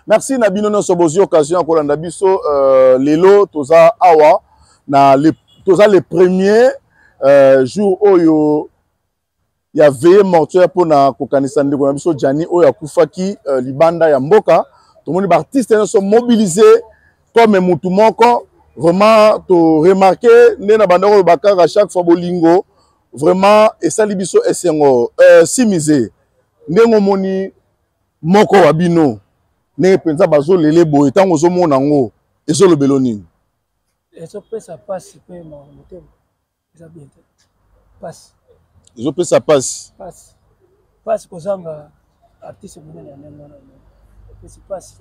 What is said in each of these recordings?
Merci na bino nyonso bozwi occasion ya kolanda biso lelo. Toza awa na le, toza le premier jour oyo ya veillée mortuaire mpona kokanisa ndeko na biso Gianni oyo akufaki libanda ya mboka. Tomoni baartiste nyonso mobilisé comme mutu moko. Vraiment to remarquer nde na banda koloba kaka chaque fois, bolingo vraiment esali biso esengo. Simize, ndenge omoni moko wa bino, ndenge mpenza bazolele boye, ntango ozomona yango, ezolobelo nini? Ezopesa mpasi mpe motema eza bien te, mpasi. Ezopesa mpasi. Mpasi, mpasi kozanga artiste monene ya ndenge wana, epesi mpasi.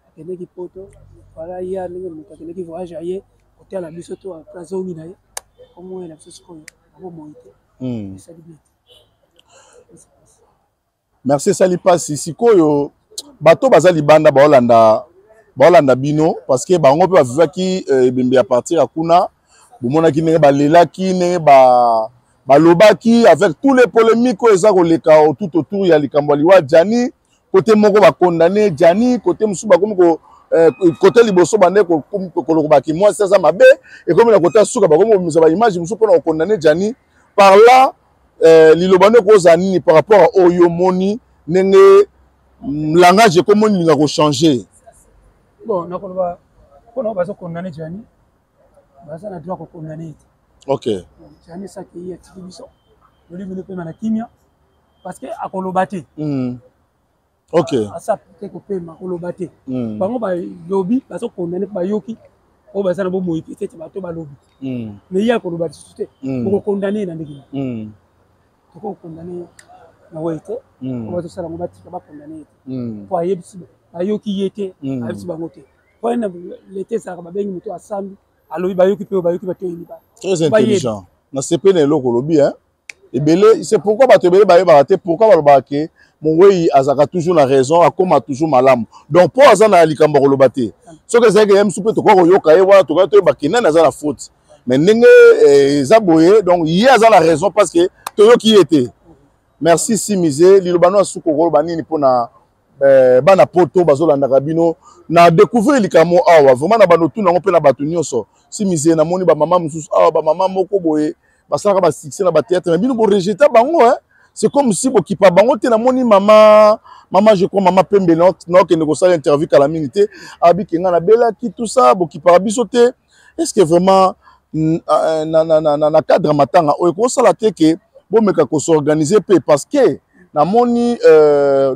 Akendeki Poto, wala ya ndenge moto akendeki voyage, aye kotala biso to après azongi na ye, omoyela biso sikoyo abomoi te. Esali bien te. Merci, esali mpasi. Sikoyo bato baza libanda baolanda, baolanda bino, parce que bango mpe bavivaki ebembe ya partir ya kuna. Bomonaki ndenge balelaki, ndenge balobaki avec tous les polémiques oyo eza koleka tout autour ya likambo ya liwa Gianni. Kote moko bakondane Gianni, kote mosusu bakomi ko kote liboso bande kolobaki mwasi aza mabe, ekomi na kote suka bakomi kobimisa baimage mosusu mpona kokondane Gianni. Par là, liloba nde kozala nini par rapport à oyo omoni, ndenge langage ekomoni linga kochanger? Bon, nakoloba mpona oyo bazokondane Gianni, baza na droit kokondane ye te. Gianni saki ye atiki biso, lolimi lopema na kimia, parce que akoloba te. Asa te kopema, akoloba te. Bango balobi, bazokondane mpo bayoki oyo baza na bomoi, peut-être bato balobi, mais ye akoloba lisusu te. Bokokondane ye na ndenge nini? Tokokondane na wei te. Oyo bazosala yango, batika, bakondane ye te, mpo ayebisi, bayoki ye te, ayebisi bango te. Po na lete ezalaka, babengi moto, asambi, alobi, bayoki mpe oyo bayoki, batoyini ba Très intelligent, nasepeli na eloko olobi, hein. Ebele, c'est pourquoi bato ebele bayebaka te pourquoi balobaka ke mowei azalaka toujours na raison, akóma toujours malamu. Donc mpo aza na likambo ya koloba te. Soki ezalaki ye mosusu mpe tokoka koyoka ye wana, tokoka toyeba ke nani aza na faute. Mais ndenge eza boye, donc ye aza na raison parce que toyoki ye te. Merci Simize. Liloba no asuku, okoloba nini mpona bana Poto bazolandaka bino na découvrir likambo awa? Vraiment na bando tuna yango mpe na bato nyonso. Simize, namoni bamama mosusu awa, bamama moko boye basalaka basuccès na bathéâtre, mais bino borejeta bango, hein? C'est comme si bokipa bango te. Namoni mama, mama, je crois mama Pembe, naokende kosala interview kala mingi te, abiki nga nabelaki, tout ça, bokipaka biso te. Est ce que vraiment na cadre matanga oyo ekosala te ke bomeka kos'organiser mpe? Parce que namoni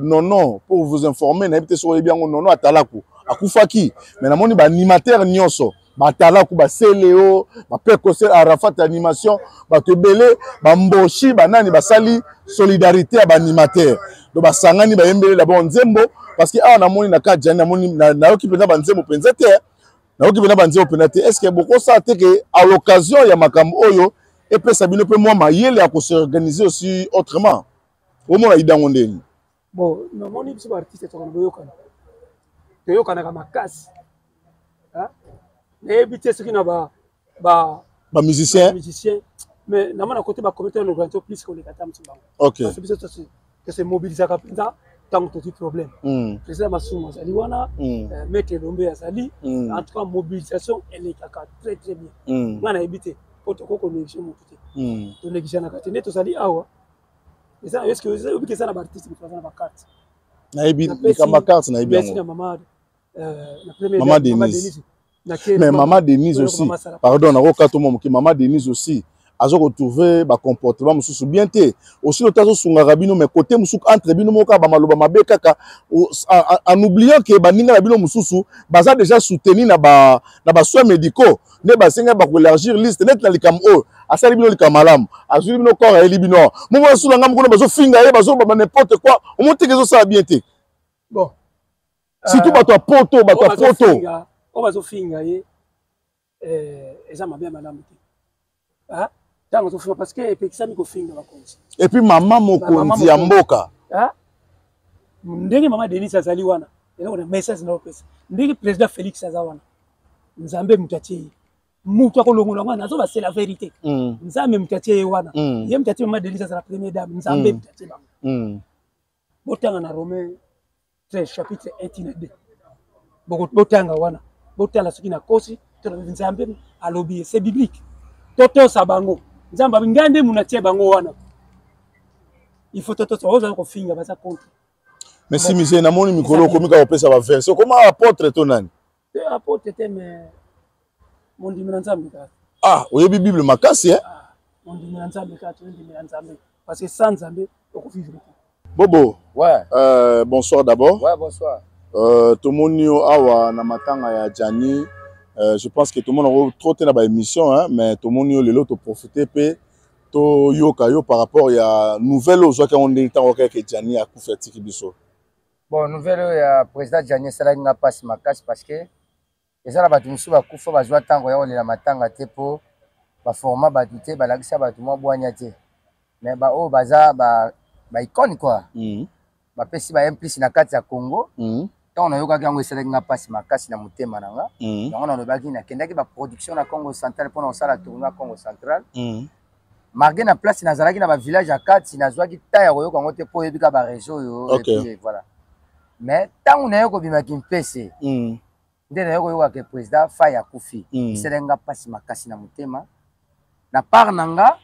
nono, pour vous informer, nayebi te soki oyebi yango, nono atalaku akufaki, mais namoni baanimateur nyonso batalaku, baseleo, bapekose, Arafat animation, bato ebele, bamboshi, banani, basali solidarité ya baanimateur. Donc basangani, bayembeli d'abord nzembo, parce que awa namoni na kati jani, namoni, nayoki mpenza banzembo mpenza te, nayoki mpenza banzembo mpenza te. Est ce que bokosala te ke à l'occasion ya makambo oyo epesa bino mpe mwa mayele ya kos'organiser aussi autrement? Omona idango ndeni? Bon, namoni biso baartiste tokana boyokana, toyokanaka makasi. Nayebi te soki na ba bamusicien. Musicien, mais namona côté bacomédien organise plus koleka ta mosu bango. Parce que biso tose mobilisaka mpenza ntango tozwi problème. Président Masumu azali wana, maître Elombe azali. En tout cas mobilisation elekaka très très bien. Nga nayebi te po tokoki konéglige motu te. Tonégligeanaka te. Nde tozali awa, eza est-ce que oyebi eza na baartiste moto baza na bacarte? Nayebi likambo ya carte, nayebi yango. Na mama na mama Denise. Mais mama Denise aussi, pardon, nakokata mwa moke, mama Denise aussi aza kotrouve bacomportement mosusu bien te. Aussi loto azosungaka bino, mais côté mosusu entre bino moko kaka bamaloba mabe kaka, en oubliant ke baninga na bino mosusu baza déjà soutenu na basoins médicaux, nde basengai bakoélargir liste. Neti na likambo oyo asali bino likambo malamu, azwili bino corps, ayeli bino awa, momo asula nga mokolo, bazofinga ye, bazoloba n'importe quoi. Omoni teke ezosala bien te. Bon. Surtout bato ya Poto, bato ya Poto. Oyo bazofinga ye, eza mabe ya malamu te ntango azofinga, parce que epekisami kofinga bakonzi. Et puis mama mokonzi ya mboka. Ndenge mama Denise azali wana, eloko na message na opesa, ndenge président Félix aza wana, Nzambe moto atie ye, moto akolongola wana azoba, c'est la vérité. Nzambe moto atie ye wana. Ye moto atie mama Denise azala première dame, Nzambe moto atie bango. Botanga na Romain. 13, chapitre 1 tina 2. Botanga wana, botala soki nakosi to Nzambe alobi, c'est biblique. Totosa bango. Nzambe abi ngai nde munatie bango wana. Il faut totosa, ozala kofinga baza contre. Mais si mise namoni mikolo okomi kaka kopesa ba verset, okoma apôtre to nani? Te apôtre te, mais mondimi na Nzambe kaka. Ah, oyebi Bible makasi hein? Ah, mondimi na Nzambe kaka, tondimi na Nzambe. Parce que sans Nzambe okovivre te. Bobo. Ouais. Bonsoir d'abord. Ouais, bonsoir. Tomoni yo awa na matanga ya Gianni. Je pense que tout le monde a trop na ba émission hein, mais tomoni yo lelo to profiter pe to yoka yo par rapport ya nouvelle ozwaki yango ndenge ntango kaka Gianni akufi atiki biso. Bon, nouvelle ya président Gianni esalaki nga mpasi makasi parce que eza na bato mosusu bakufa bazwa ntango ya kolela matanga te mpo baforma bato te, balakisa bato mwa bwanya te, mais baoyo baza ba icône quoi, bapesi ba implice na kati ya Congo. Ntango nayokaki yango, esalaki nga mpasi makasi na motema na nga. Yango nalobaki, nakendaki baproduction na Congo Central mpona kosala tournoi Congo Central. Malgré na place nazalaki na bavillage ya kati, nazwaki ta ya koyoka yango te mpo oyebi ka bareseau oyo. Et voilà, mais ntango naye kobimaki mpese nde naye koyoka ke président Fai akufi, esalaki nga mpasi makasi na motema. Na part na nga,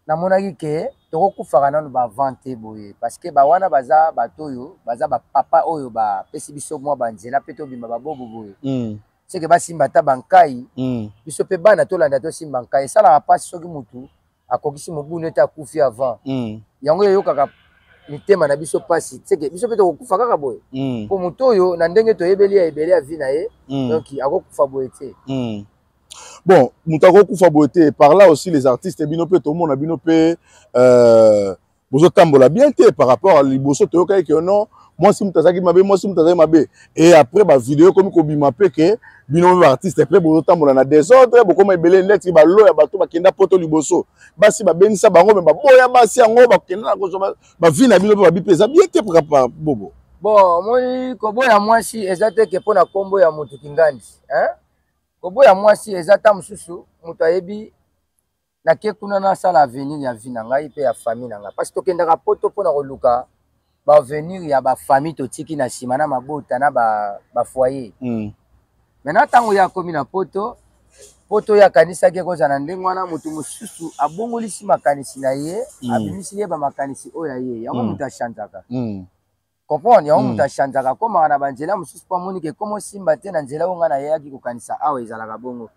namonaki ke tokokufaka nano baavant te boye, parce que bawana baza bato oyo baza bapapa oyo bapesi biso mwa banzela mpe tobima babobo boye. Seke basimba ata bankai, biso mpe bana tolanda tosimba nkai. Esalaka mpasi soki motu akokisi mobulu ete akufi avant. Yango eyokaka mitema na biso mpasi, seke biso mpe tokokufa kaka boye, mpo motu oyo na ndenge toyebeli ya ebele ya vie na ye, donc akokufa boye te. Bon, moto akokufa boye te. Par là aussi, les artistes, bino mpe tomona bino mpe bozotambola bien te par rapport à liboso. Toyokaki ke non, mwasi moto azalaki mabe, mwasi moto azalaki mabe, et après bavideo ekomi kobima mpe ke bino mpe baartiste mpe bozotambola na désordre, bokoma ebele neti balo ya bato bakenda poto liboso, basi babengisa bango me baboya basi yango, bakenda na kozwa bavie na bino mpe babi mpe eza bien te bobo. Bon, omoni, koboya mwasi eza te ke mpo na nkombo ya motu kingandi, hein? Koboya mwasi eza ta mosusu moto ayebi nake kuna nasala avenir ya vie na ngai mpe ya famille na ngai, parce tokendaka poto mpona koluka baavenir ya bafamille totiki na nsima na mabota na bafoyer ba. Maintenant, ntango ye akomi na poto, poto oyo akanisaki ekozala na ndenge wana, moto mosusu abongolisi makanisi na ye, abimisi ye bamakanisi oyo ya ye yango. Moto achangeaka, comprendre yango. Moto achangeaka, akomaka na banzela mosusu mpo amoni ke ekoma osimba te na nzela oyo ngai nayeyaki kokanisa. Awa ezalaka bongo,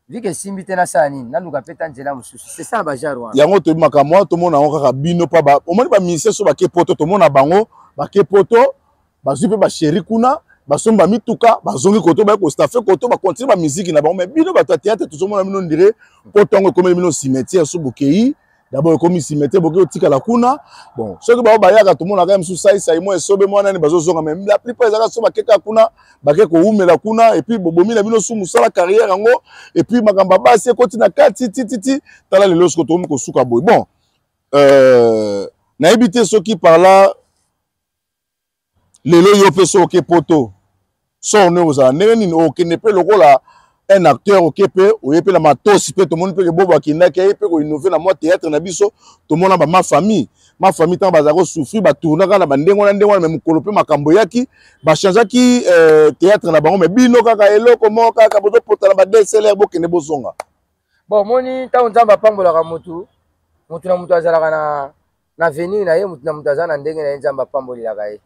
vu que esimbi te, nasala nini? Naluka mpe ta nzela mosusu. C'est ça, bagenre wana. Yango toyebi makambo wana, tomona yango kaka bino mpa. Omoni, bamusicien so bake poto, tomona bango bake poto, bazwi mpe bachéri kuna, basombi bamituka, bazongi koto, baye kostaffe koto, bakontinue bamiziki na bango. Mais bino bato ya théâtre, tozomona bino ndire poto yango ekomeli bino cimetière. So bokei d'abord, ekomi cimetière, bokoki kotikala kuna. Bon, soki bango bayaka, tomonaka ye mosusu saisai mwa esobe mwa nani, bazozonga. Mais la plupart ezalaka so bakeka kuna, bake kowumela kuna, et puis bobomi na bino su mosala, carrière yango, et puis makambo ya basi ekoti na kati tititi. Tala lelo siko tokomi kosuka boye. Bon, nayebi te soki par là lelo yo mpe so oke poto, sor ne ozala ndenge nini? Okende mpe lokola un acteur, oke mpe oye mpe na matosi mpe tomoni mpe ke Bobo akendaki, aye mpe koinnove na mwa théâtre na biso. Tomona bama famille, ma famille, ntango bazala kosouffrir, batournaka na bandenge wana, ndenge wana. Me mokolo mpe makambo eyaki, bachangeaki théâtre na bango. Me bino kaka eloko moko kaka, bozopota na ba DSLR, bokende bozonga. Bon, omoni, ntango Nzambe apambolaka motu, motu na motu azalaka na avenir na ye, motu na motu aza na ndenge na ye Nzambe apambolelaka ye.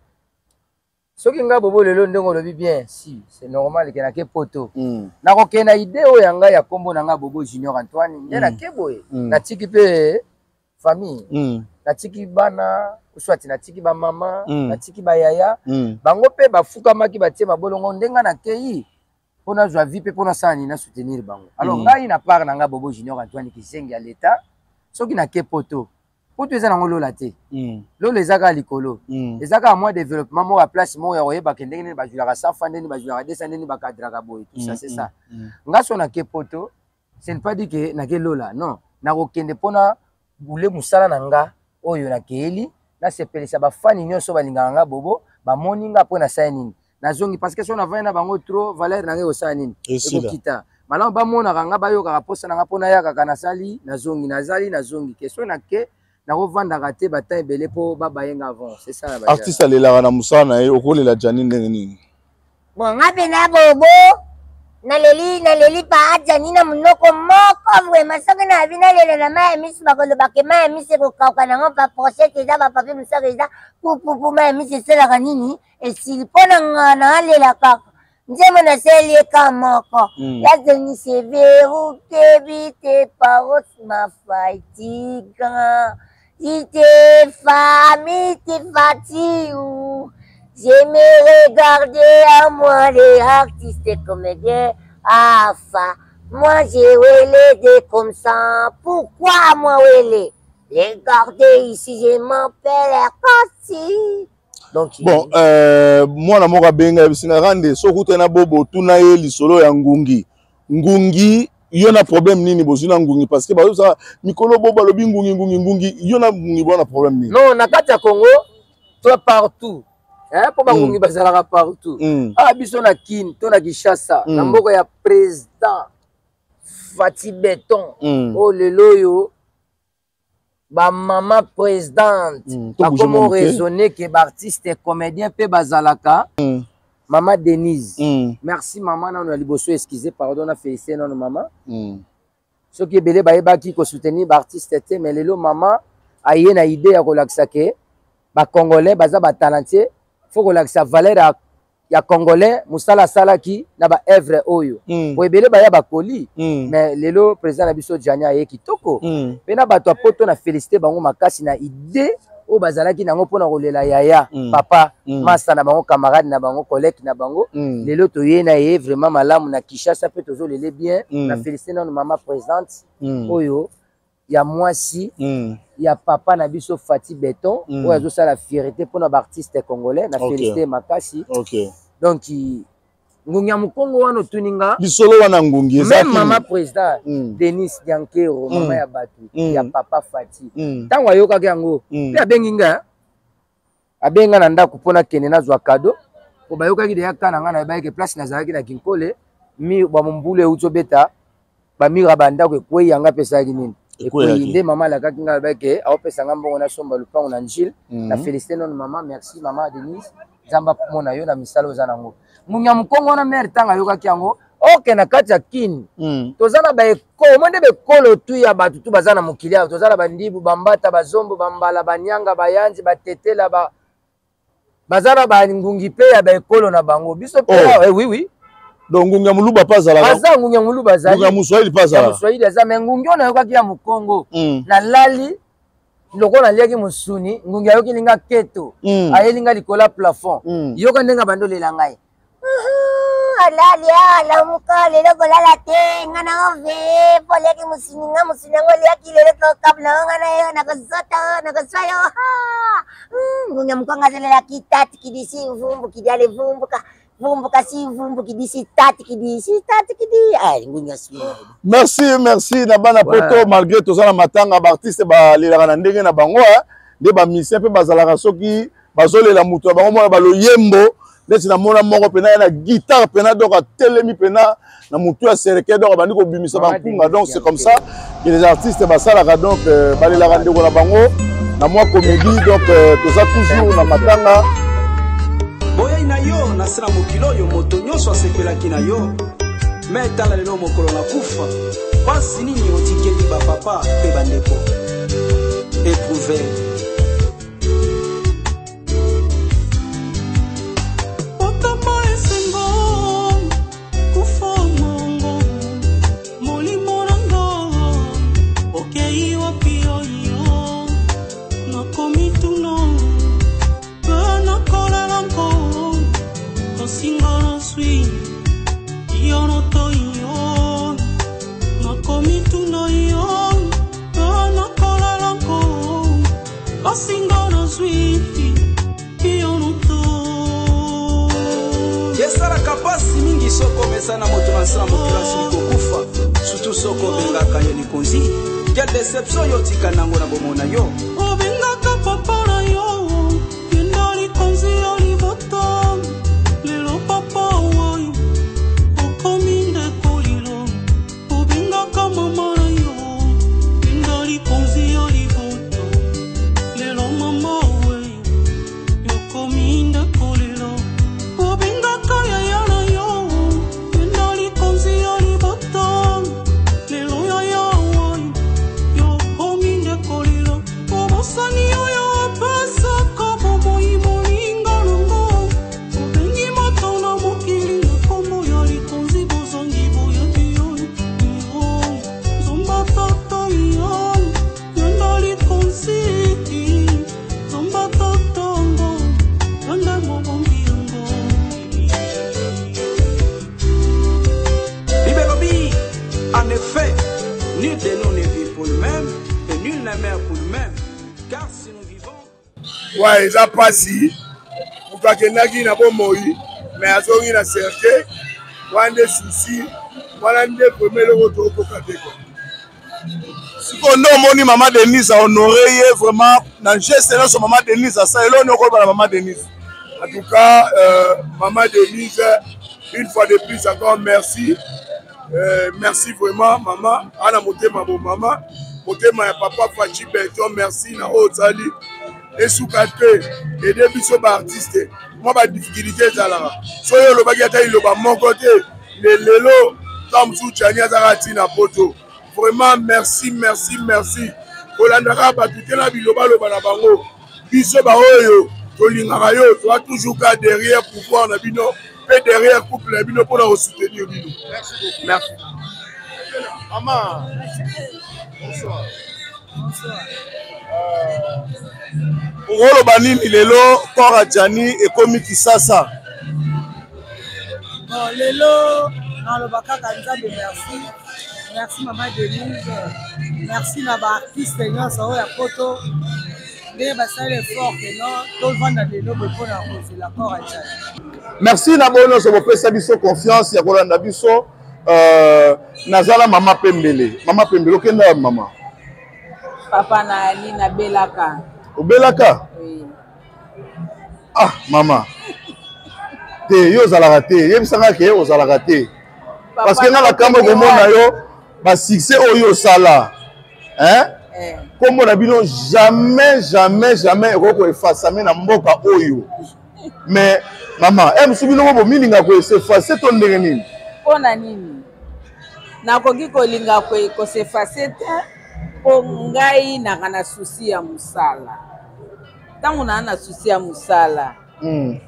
Soki nga Bobo lelo, ndenge olobi bien, si c'est normal ke nake poto, nakokende na idée oyo ya ngai ya nkombo na ngai Bobo Junior Antoine nde nake boye. Natiki mpe famille, natiki bana, soit natiki bamama, natiki bayaya. Bango mpe bafukamaki, batie mabolongo ndenge nakei mpo nazwa vie mpe mpo nasala nini, nasoutenir bango. Alors ngai na part na ngai Bobo Junior Antoine Kizengi ya l'État, soki nake poto, poto eza nango lola te. Lola eza kaka likolo. Eza kaka mwa développement moko ya place moko ya koyebaka ndenge nini bazwilaka safa, ndenge nini bazwilaka desa, ndenge nini bakadraka boye, tout ça, c'est ça. Nga so nake poto, ce n'est pas dit que nake lola, non. Nakokende mpona bule mosala na nga oyo nakeyeli, nasepelisa bafani nyonso balingaka nga Bobo, bamoni nga mpo nasala nini, nazongi. Parce que so navandi na bango trop, valeur na ngai ekosala nini? Ekokita. Malamu bamonaka nga, bayokaka mposa na nga mpo nayakaka, nasali, nazongi, nazali, nazongi. Ke so nake Nakovandaka te ba temps ebele mpo babaye nga avant, c'est ça. Artiste alelaka na mosala na ye. Okolela Jani ndenge nini? Bon, nga mpe na bobo naleli, naleli pa Adjani na monoko moko. Vraiment, soki nayebi nalela na mai ya miso, bakolobaka mai ya miso ekokauka nango, baprochete eza bapapier mosaka eza pupupu, mai ya miso esalaka nini, esili. Mpo na nga nalela kaka nzembo nasali ye ka moko. Yazoni severu kebi te paros mafatiga ite fami te fatiu. Je me regardais à moi, les artistes comédiens. Afa moi j'ai wele de comme ça. Pourquoi moi wele? Regardez ici, je m'appelle Kasi. Donc bon, mwana moko abenga, yebisinga rande soki okutani na bobo, tuna ye lisolo ya ngungi. Ngungi, yo na problème nini bozwi na ngungi? Parce que bazosala mikolo, bo balobi ngungi, ngungi, ngungi. Yo na ngungi bona problème nini? Non, na kati ya Congo to partout, mpo bangungi bazalaka partout. Awa biso na Kine to na Kinshasa, na mboka ya président Fati Beton, oyo lelo oyo bamama présidente bakoma raisonner ke baartiste comédien mpe bazalaka. Mama Denise, merci mama. Nano ya liboso, excuse, pardon, na félicité nano mama. Soki ebele bayebaki kosoutenir baartiste te, mais lelo mama aye na idée ya kolakisa ke bacongolais baza batalentueux. Faut kolakisa valeur ya congolais, mosala asalaki na baœuvre oyo. Po ebele baya bakoli, mais lelo président na biso Jani aye kitoko. Mpe na bato ya poto, na félicité bango makasi na idée oyo bazalaki nango mpona kolela yaya, papa, masa na bango, camarade na bango, collègue na bango. Lelo toye na ye vraiment malamu na Kinshasa mpe tozolele bien. Na félicité nano mama présidente oyo ya mwasi ya papa na biso Fati Beton, oyo azosala fierté mpona baartiste congolais. Na félicité makasi. Donc ngungi ya mokongo wana otuni nga. Lisolo wana ngungi eza? Même mama président Denis Diankero, mama ya bato ya papa Fati, ntango ayokaki yango mpe abengi nga, abengi nga na ndako mpo nakende nazwa cadeau, po bayokaki deya ka na ngai, nayebaki ke place nazalaki na Kinkole, mur bamombulu euti obeta, bamur ya bandako ekwei, yanga mpe esalaki nini, ekwei. Nde mama alakaki ngai, alobaki ke aopesa nga mbongo nasomba lupango na Njile. Na félicité nono mama. Merci mama Denise, Nzambe amona yo na misala oza nango. Ngungi ya mokongo wana, mare, ntango ayokaki yango, oke na kati ya Kini, toza na baekolo mo nde bekolo tu ya bato tu baza na mokili awa. Toza na bandibu, bambata, bazombo, bambala, banyanga, bayanzi, batetela, baza na bangungi mpe ya baekolo na bango. Biso mpe Oh. eh, oui. Donc ngungi ya moluba mpe azalaka? Aza, ngungi ya moluba azali. Ngungi ya moswahili mpe ya azalaka? Moswahili aza, mais ngungi oyo nayokaki ya mokongo, nalali lokola naliaki mosuni, ngungi ayoki linga keto, ayeli nga likolo ya plafond. Yoka ndenge abandi olela ngai: Alali, alamuka lelo, kolala te, nga na ove mpo oliaki mosuni nga, mosuni yango oliaki lelo, tokabula nga na yo, nakozota, nakozwa yo. Ngungi ya mokongo azolelaki tati kidisi vumbu kidiale vumbuka vumbuka si vumbu kidisi tati kidisi tati kidi. Ay, ngungi ya suni. Merci, merci na bana poto. Malgré toza na matanga, baartiste balelaka na ndenge na bango, nde bamusicien mpe bazalaka. Soki bazolela moto na bango, mona baloyembo neti namona moko mpena ye na guitare mpena, donc atelemi mpena na motu ya cercueil, donc abandi kobimisa bankunga. Donc c'est comme ça que les artistes basalaka. Donc balelaka ndeko na bango na mwa comédie. Donc toza toujours na matanga. Boyei na yo na se na mokili oyo, moto nyonso asepelaki na yo, mais tala lelo mokolo na kufa, pasi nini otikeli bapapa mpe bandeko éprouvé. Otama esengo, kufa mongo, molimo nango okei wapi? Oyo nakomi tuna mpe nakolela nko, kosinga nazwi yo notoi yo, nakomi tuna yo mpe nakolela nko, basinga nazwi yo noto. Esalaka mpasi mingi soki omesana moto na nse na mokili asili kokufa, surtout soki obengaka ye likonzi. Quelle déception yo tika nango na bomoi na yo! Obengaka papa na yo kenda likonzi ya libota, lelo papa oyo okomi ndeko lilo. Obengaka mama na yo kenda likonzi ya libota. Nul de nous ne vit pour lui-même et nul ne meurt pour lui-même. Car si nous vivons. Ouais, eza pasi. Moto akendaki na bomoi, mais azongi na cercueil. Wana nde souci, wana nde vraiment eloko tokokoka te quoi. Sikoyo nde omoni mama Denise a honore ye vraiment na geste nyonso mama Denise asala eloko nini okoloba na mama Denise? En tout cas, euh, maman Denise, une fois de plus encore, merci. Euh, merci vraiment, maman. Ana motema bo maman. Motema ya papa Fachi Beton, merci na oyo osali. Esuka te, aide biso ba artiste. Mwa ba difficulté ezalaka. Soki olobaki ata liloba moko te, le lelo ntango mosusu Tchani azalaka ntina poto. Vraiment merci, merci, merci. Kolandaka bato te na bilobaloba na bango. Biso baoyo tolingaka yo, toa toujours ka derrière pouvoir na bino mpe derrière couple na bino mpona kosoutenir bino. Merci. Mama, bonsoir. Okoloba nini lelo corps ya Gianni ekomi Kisasa? Bon, lelo naloba kaka Nzambe merci. Merci mama Denise, merci na ba artistes nyonso oyo ya poto ndenge basali effort que non tovanda lelo boye mpona kozela corps ya Gianni. Merci na boyo nyonso bopesa biso confiance ya kolanda biso. Euh, nazala mama pembele mama pembele okenda ya mama papa na ali nabelaka obelaka oui. ah mama te yo ozalaka te yebisanga ke ozalaka te parce que nga nakambo komona yo basuccès oyo osala hein eh. kombo na bino jamais jamais jamais ekoki koefasame na mboka oyo mais mama e mosusu bino mo bomilinga koesefase to ndenge nini mpo na nini nakoki kolinga kosefase te mpo ngai naka na susi ya mosala ntango naa na susi ya mosala mm.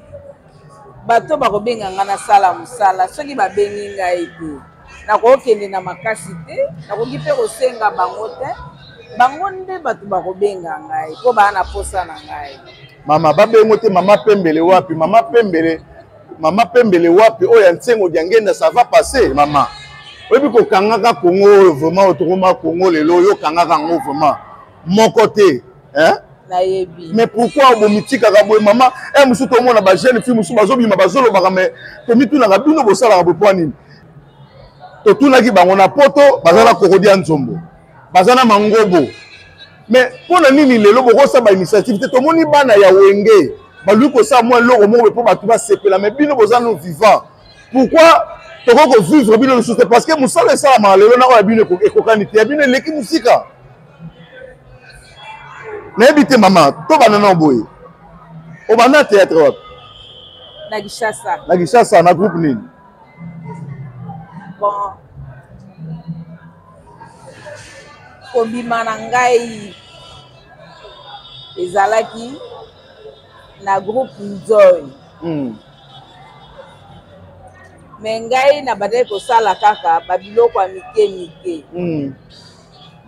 Bato bakobenga ngai nasala mosala, soki babengi ngai te, nakokende na makasi te, nakoki mpe kosenga bango te. Bango nde bato bakobenga ngai mpo baa na posa na ngai. Mama babengo te mama pembele wapi mama pembele mama pembele wapi oyo ya nsengo diangenda ça va passer mama oyebi kokangaka kongo oyo vraiment otokoma kongo lelo oyo okangaka yango vraiment moko te hein? Nayebi. Mais pourquoi bomitikaka boye mama e mosusu tomona ba jeune fille mosusu bazobima bazolobaka mais tomitunaka bino bosalaka boye mpo nini totunaki bango na poto baza na kokodia nzombo baza na mangobo mais mpo na nini lelo bokosala ba initiative te tomoni bana ya wenge baluki kosala mwa eloko moko mpo bato basepela mais bino boza no vivant pourquoi tokoki kovivre bino lisusu te parce que mosala esalamaka lelo na oyo ya bino ekokani te ya bino eleki mosika nayebi te mama tobanda nao boye obanda théâtre wapi na kinshasa na kinshasa na groupe nini bon kobima na ngai ezalaki na groupe nzoi mm. me ngai nabandaki kosala kaka babiloko ya mike mike mm.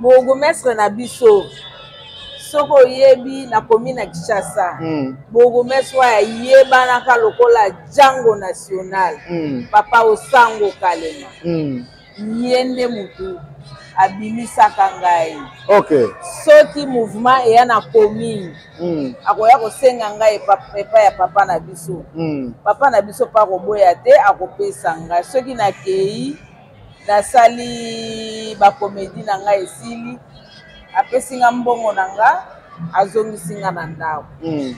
Bourgmestre na biso soki oyebi na commune ya Kinshasa mm. bourgmestre oyo ayebanaka lokola Django national mm. papa Osango Kalema mm. ye nde mutu abimisaka ngai okay. soki mouvement eya na commune mm. akoya kosenga ngai epai ya papa na biso mm. papa na biso mpe akoboya te akopesa ngai soki nakei Nasali ba comedie na nga esili, apesi nga mbongo na nga, azongisi nga na ndako. Mm.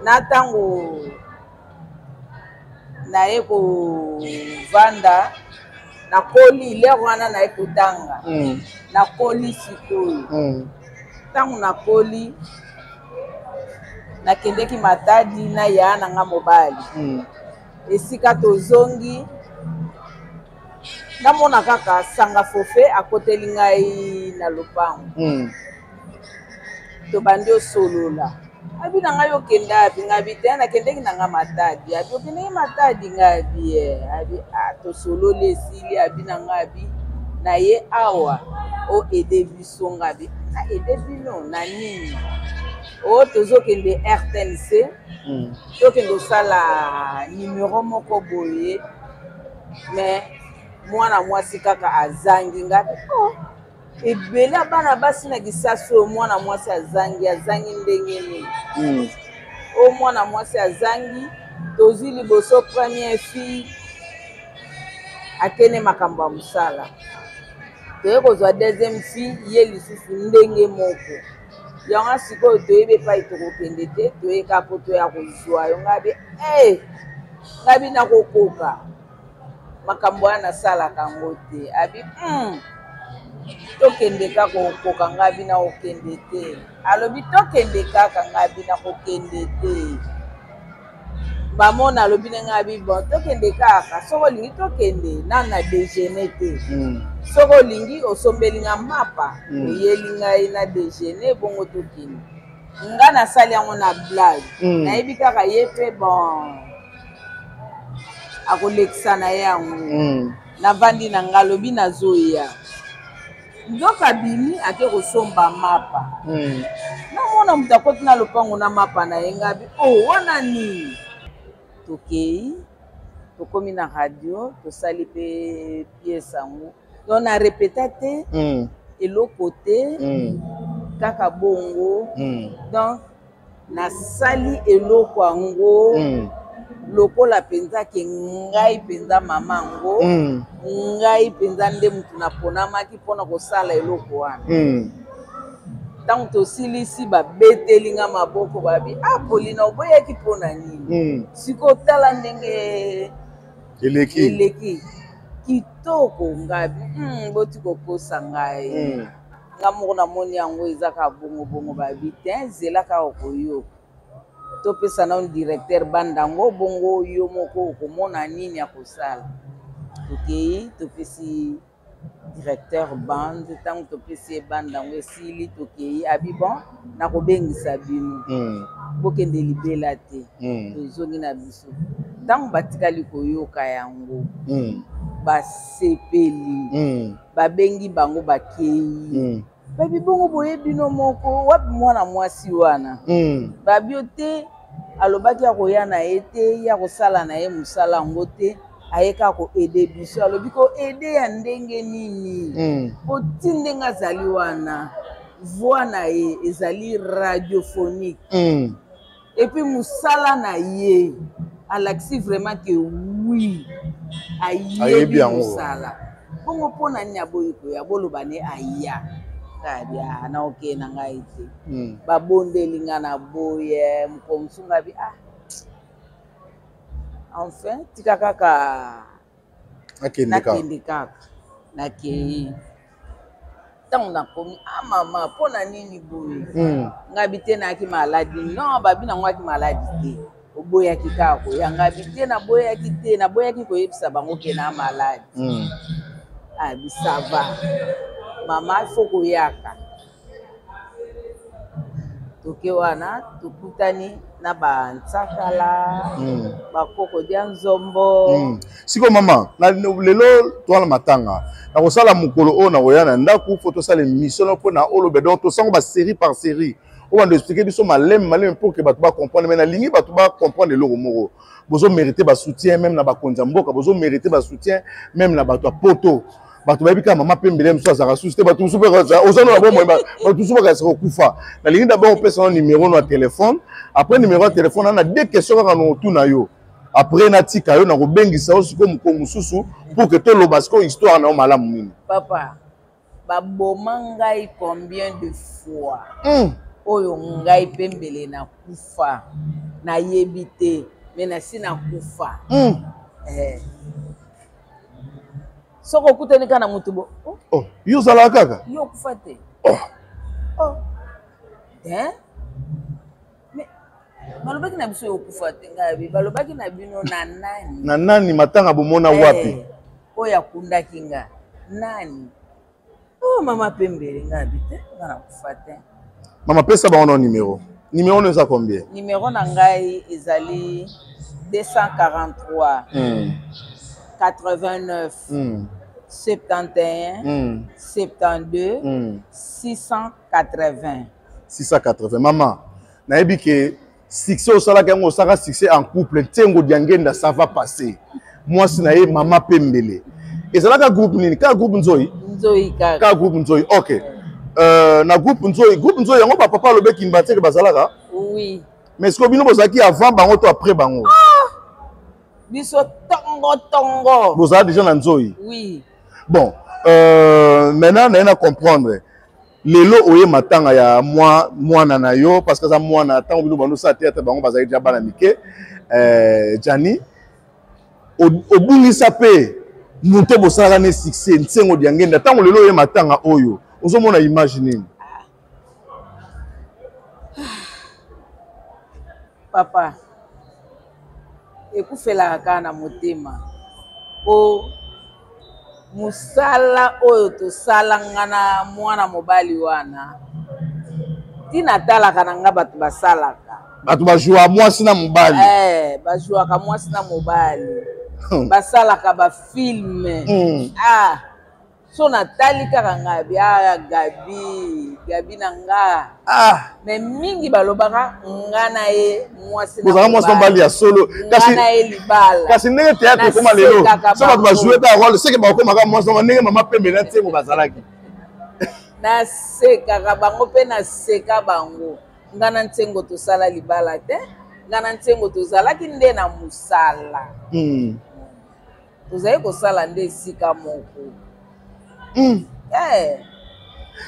Na ntango naye kovanda nakoli lere wana naye kotanga mm. nakoli sikoyo mm. ntango nakoli nakendeki matadi na ya na nga mobali mm. Esika tozongi namona kaka sanga fofe akoteli ngai na lopango mm. tobandi osolola abi na ngai okenda abi ngai abi te nakendeki na ngai matadi abi okendeki matadi ngai abi eh. abi ah, tosololi esili abi na ngai abi na ye awa o aide biso ngai abi na aide bino na nini o tozokende rtnc mm. tokende osala numero moko boye mais Mwana mwasi kaka azangi nga oh, ebele ya bana basi na kisasi oyo mwana mwasi azangi azangi ndenge nini? O mwana mwasi azangi, tozwi liboso première fille akende makambo ya mosala, toye kozwa deuxième fille ye lisusu ndenge moko. Yango sikoyo toyebi epai tokokende te, toye kaka mpo toya kozwa yo. Ngai bi hey, eh, ngai bi nakokoka makambo wana nasalaka yango te. Abi tokende kaka okoka. Ngai bi nakokende te. Alobi tokende kaka, ngai bi nakokende te. Bamona alobi na ngai bi bon, tokende kaka soki olingi, tokende nanu na déjeuner te. Soki olingi osombeli nga mapa, oyeli ngai na déjeuner, bongo tokende. Nga nasali yango na blague. Nayebi kaka ye mpe bon akolekisa na ye yango. Navandi na nga, alobi nazoya, nzoka abimi ake kosomba mapa. Namona moto akoti na lopango na mapa na ye. Ngabi o oh, wana nini? Tokei, tokomi na radio, tosali mpe pièce yango. Donc na répéta te eloko te, kaka bongo. Donc nasali eloko yango lokola mpenza ke ngai mpenza mama yango, ngai mpenza nde motu naponamaki mpona kosala eloko wana. Ntango tosilisi, babeteli nga maboko, babi ah, Polina, oboyaki mpona nini? Sikoyo tala ndenge eleki. Eleki kitoko. Ngabi boti kokosa ngai. Nga moko namoni yango eza kaka bongobongo. Babi te, zela kaka okoyoka, topesa nano directeur banda yango, bongo yo moko okomona nini ya kosala. Tokei, topesi directeur bande. Ntango topesi ye bande yango esili, tokei, abi bon, nakobengisa bino, bokende libela te. Tozongi na biso. Ntango batikali koyoka yango, basepeli. Babengi bango, bakei. Babi bongo boye bino moko wapi mwana mwasi wana? Babi yo te, alobaki akoya na ye te, ye akosala na ye mosala yango te, aye kaka koaider biso. Alobi koaider ya ndenge nini? Po ti ndenge azali wana, voix na ye ezali radiophonique. Et puis mosala na ye alakisi vraiment ke oui, ayebi mosala. Bongo mpo na nini aboyi koya? Boloba ne aya kadi na okee na ngai te. Babondeli nga na boye, mokolo mosusu ngai bi ah, enfin tika kaka. Nakende kaka, nakei. Ntango nakomi, ah mama, mpo na nini boye? Ngai bi te, nayaki maladi. Non, babi nango ayaki maladi te, oboyaki kaka koya. Ngai bi te, naboyaki te, naboyaki koyebisa bango ke na maladi. Abi ça va mama, faut koyaka. Toke wana, tokutani na bantsakala, bakoko dia nzombo. Sikoyo mama, lelo towana matanga, nakosala mokolo oyo nakoya na ndako, faut tosala émission no mpona oloba. Donc tosango basérie par série oyo bando expliquer biso maleme maleme pour que bato bacomprendre. Mais nalingi bato bacomprendre eloko moko: bozomérite basoutien même na bakonzi ya mboka, bozomérite basoutien même na bato ya poto. Bato bayebi kaka mama Pembele mosusu azalaka susu te, bato mosusu mpe oza na bomoi, bato mosusu bakasaka kokufa. Nalingi d'abord opesa no numéro no ya téléphone. Après numéro ya téléphone, na deux questions kaka na otuna yo, après natika yo, nakobengisa yo sikoyo mokolo mosusu pour que toloba sikoyo histoire na yo malamu nini. Papa, baboma ngai combien de fois? Oyo ngai Pembele nakufa nayebi te, me nasi nakufa. Eh. Soki okutani kaka na motu bo oh. Oh, yo ozalaka kaka. Yo okufa te. Oh. Oh. Eh? Mais balobaki na biso okufa te. Ngai balobaki na bino na nani? Na nani? Matanga bomona eh, wapi? Oyo akundaki nga nani? Oh, mama Pembele, ngai abi te, nga nakufa te. Mama, pesa bango na numéro. Numéro no eza combien? Numéro na ngai ezali 243 89 71 72 680. 680. Mama, nayebi ke succès osalaka yango, osalaka succès en couple. Ntengo Diangenda, ça va passer, mwasi na ye mama Pembele. Ezalaka groupe nini? Kaka groupe Nzoi? Nzoi kaka. Kaka groupe Nzoi, ok. Na groupe Nzoi, groupe Nzoi yango ba papa alobeki Mbateke bazalaka? Oui. Mais est-ce que bino bozalaki avant bango to après bango? Ah! Biso tongo tongo. Bozala déjà na Nzoi? Oui. Bon, maintenant naye na comprendre. Lelo oye matanga ya mwa mwana na yo parce que aza mwana ntango bino bando osala théâtre bango bazalaki déjà bana mike. Gianni, obungisa mpe moto bosalaka ne succès Nsengo Diangenda, ntango lelo oye matanga oyo ozomona image nini? Papa, ekufelaka kaka na motema po mosala oyo tosala nga na mwana mobali wana, ntina atalaka na nga bato basalaka. Bato bajouaka mwasi na mobali. Bajouaka mwasi na mobali. Basalaka bafilme. So natali kaka nga bi, ah, Gabi, Gabi na nga. Mais mingi balobaka nga na ye mwasi na Bozalaka mwasi na mobali ya solo. Nga na ye libala. Kasi ndenge théâtre ekoma lelo, so bato bajoue kaka rôle, seke bakoma kaka mwasi na ndenge mama Pembe na Nsengo bazalaki. Nasekaka bango mpe naseka bango. Nga na Nsengo tosala libala te. Nga na Nsengo tozalaki nde na mosala. Tozali kosala nde esika moko.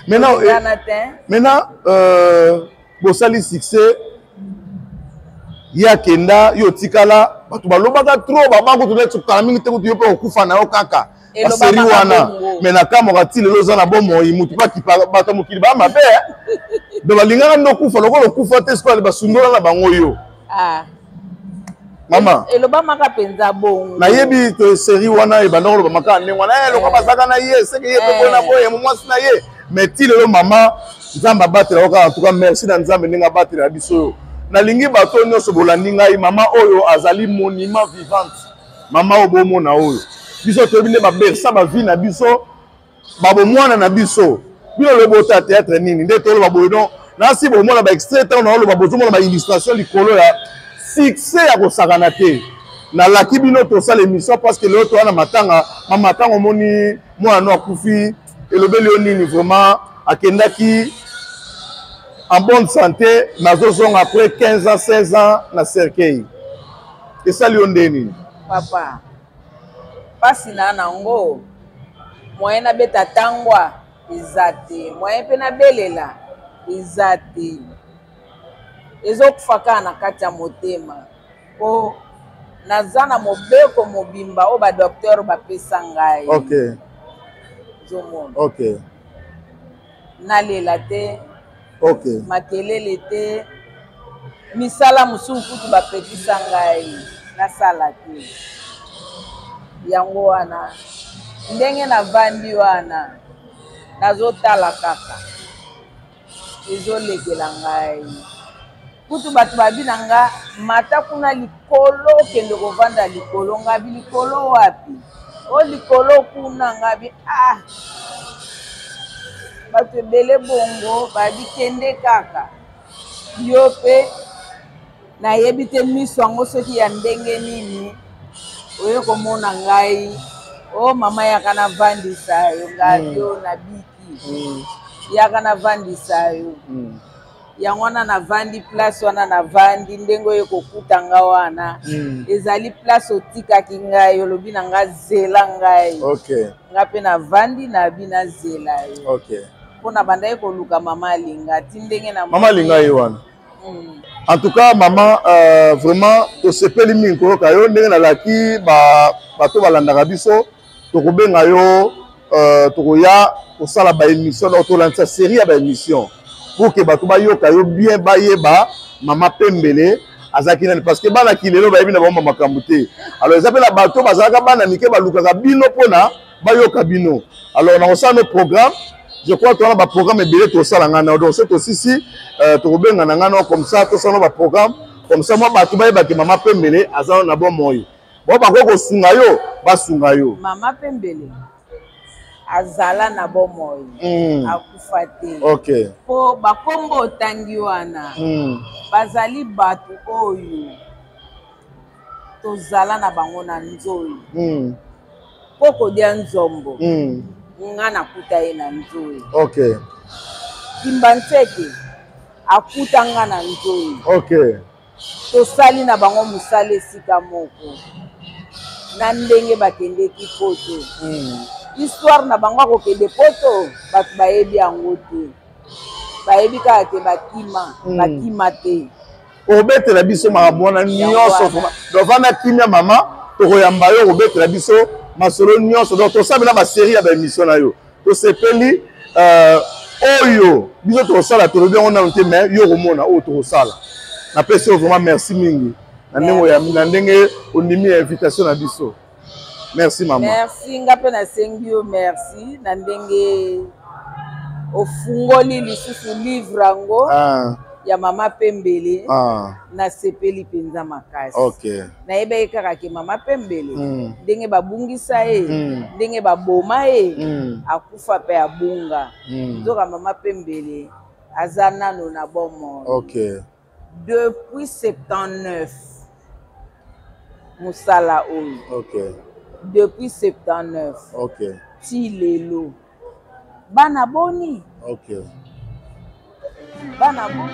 Maintenant, maintenant bosali succès ya kenda yo tikala bato balobaka trop babango kutu neti kala mingi te kutu yo mpe kokufa na yo kaka baseri wana. Mais na kamwaka ti lelo oza na bomoi, motu bakipa bato ya mokili baa mabe donc balingaka nde okufa lokola okufa te sikoyo basundola na bango yo. Mama, elobamaka mpenza bongo. Nayebi te série wana ebanda koloba kaka ndenge wana, lokola bazalaka na ye seke ye mpe boye na boye mwasi na ye. Mais ti lelo mama, Nzambe abatela yo kaka. En tout cas merci na Nzambe ndenge abatela biso oyo. Nalingi bato nyonso bolandi ngai, mama oyo azali monument vivante. Mama oyo bomona oyo, biso toyebi nde babersa bavie na biso, babomwana na biso. Bino lobota théâtre nini nde toloba boye? Donc nasi bomona baextrait, ntango naoloba bozomona baillustration likolo ya succès ya kosakana te. Nalaki bino tosala émission parce que lelo toza na matanga. Mama, ntango omoni mwana no akufi, elobeli yo nini? Vraiment akendaki en bonne santé, nazozonga après 15 ans, 16 ans na cercueil, esali yo nde nini? Papa, mpasi na nango, moyen nabeta tangwa eza te, moyen mpe nabelela eza te, ezokufa kaka na kati ya motema po naza na mobeko mobimba oyo badocteur bapesa ngai. Ozomona. Nalela te, makelele te, misala mosusu kutu bapekisa ngai nasala te. Yango wana ndenge navandi wana nazotala kaka ezolekela ngai. Kutu bato babi na nga mata kuna likolo, okende kovanda likolo. Ngabi likolo wapi? O likolo kuna. Ngabi ah, bato ebele bongo babi kende kaka yo mpe. Nayebi te miso yango soki ya ndenge nini oye komona ngai. O mama, yaka navandisa yo. Ngai yo nabiki, yaka navandisa yo. Yango wana navandi place wana, navandi ndenge oye kokuta nga wana. Ezali place otikaki ngai, olobi na nga zela ngai. Nga mpe navandi, nabi nazela yo. Mpo na bandaki koluka mama Alinga ti ndenge na mama Alinga ye wana. En tout cas mama, vraiment tosepeli mingi koyoka yo ndenge nalaki bato balandaka biso. Tokobenga yo, tokoya kosala baémission, donc tolandisa série ya baémission pour que bato bayoka yo bien, bayeba mama Pembele azalaki nani, parce que bana kilelo bayebi na bango makambo te. Alors eza mpe na bato bazalaka bana mike balukaka bino mpona bayoka bino. Alors nakosala no programme, je crois towana baprogramme ebele tosala ngai na donc so tosisi, tokobenga na ngai no comme ça tosala no baprogramme comme ça mwa bato bayebake mama Pembele aza na bomoi, bo bakoki kosunga yo, basunga yo. Mama Pembele azala na bomoi, akufa te. Po bakombo otangi wana, bazali bato oyo tozala na bango na Nzoi. Koko dia Nzombo. Nga nakuta ye na Nzoyi. Okay. Kimbanseke akuta nga na Nzoyi. Okay. Tosali na bango mosala esika moko na ndenge bakendeki poto. Histoire na bango akokende poto bato bayebi yango te, bayebi kaka ke bakima. Bakima te. Obetela biso makambo wana nyonso, donc vanda kimia mama, tokoyamba yo, okobetela biso masolo nyonso. Donc tosala basérie ya baémission na yo, tosepeli. Oyo biso tokosala, tolobi yango nano te, mais yo okomona oyo tokosala. Napesi yo vraiment merci mingi na ndenge, na ndenge ondimi ya invitation na biso. Merci mama. Merci, nga mpe nasengi yo merci na ndenge ofungoli lisusu livre yango ya mama Pembele. Nasepeli mpenza makasi. Nayebaki kaka ke mama Pembele, ndenge babungisa ye, ndenge baboma ye, akufa mpe abunga. Nzoka mama Pembele aza nano na bomoi. Depuis 79 mosala oyo. Depuis 79 ti lelo, bana boni? Bana boni?